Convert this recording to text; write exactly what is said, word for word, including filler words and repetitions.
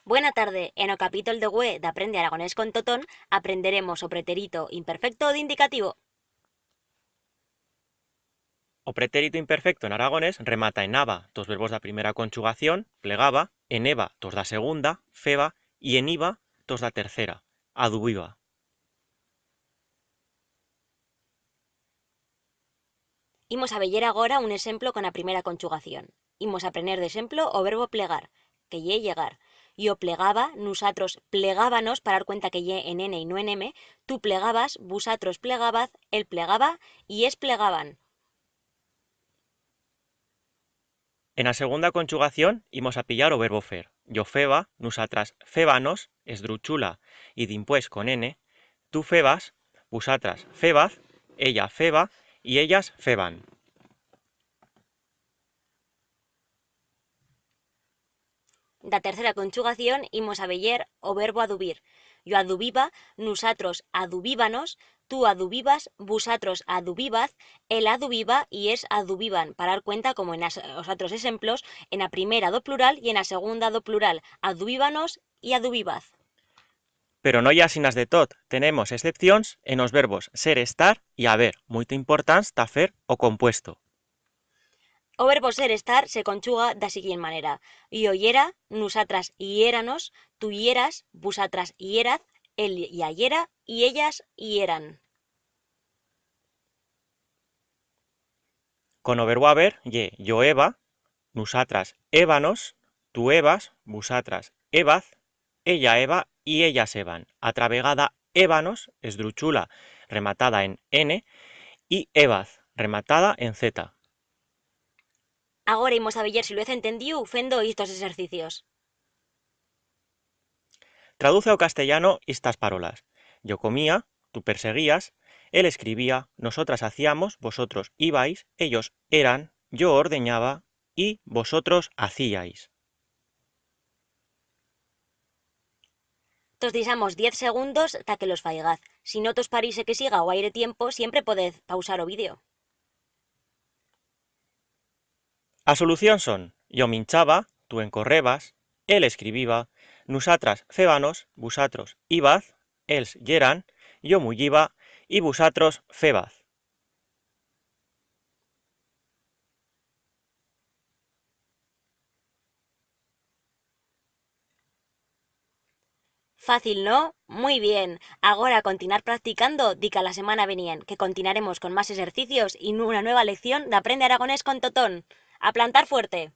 Buena tarde. En o capítol de hue d'Aprende Aragonés con Totón aprenderemos o preterito imperfecto d'indicativo. O preterito imperfecto en aragonés remata en aba, tos verbos d'a primera conchugación, plegaba, en eba, tos d'a segunda, feba, y en iba, tos d'a tercera, adubiba. Imos a veyer agora un exemplo con a primera conchugación. Imos a prener d'exemplo o verbo plegar, que ye llegar. Yo plegaba, nusatros plegábanos, parar cuenta que ye en ene y no en eme, tu plegabas, vusatros plegabaz, él plegaba y es plegaban. En a segunda conchugación imos a pillar o verbo fer. Yo feba, nusatras fébanos, esdruchula y dimpués con ene, tu febas, vusatras febaz, ella feba y ellas feban. D'a tercera conchugación imos a veyer o verbo adubir. Yo adubiba, nusatros adubíbanos, tu adubibas, vusatros adubibaz, él adubiba y es adubiban, parar cuenta, como en as-, os atros exemplos, en a primera d'o plural y en a segunda d'o plural, adubíbanos y adubibaz. Pero no ye asinas de tot, tenemos excepcions en os verbos ser, estar y haber, muito importants ta fer o compuesto. O verbo ser, estar se conchuga d'a siguient manera. Yo yera, nusatras yéranos, tu yeras, vusatras yeraz, él ya yera y ellas yeran. Con o verbo haber ye yo eba, nusatras ébanos, tu ebas, vusatras ebaz, ella eba y ellas eban. Atra vegada ébanos, esdruchula, rematada en ene, y ebaz, rematada en zeta. Agora imos a veyer si lo hez entendiu fendo istos exercicios. Traduce ao castellano istas parolas. Yo comía, tu perseguías, él escribía, nosotras hacíamos, vosotros ibais, ellos eran, yo ordeñaba y vosotros hacíais. Tos dixamos diez segundos ta que los faigaz. Si no tos parixe que siga guaire tiempo, siempre podez pausar o vídeo. As solucions son: yo minchaba, tu encorrebas, él escribiba, nusatras fébanos, vusatros ibaz, els yeran, yo muyiba y vusatros febaz. Fácil, no? Muy bien. Agora a continuar practicando dica la semana venient, que continuaremos con más exercicios y nu-, una nueva lección d'Aprende Aragonés con Totón. A plantar fuerte!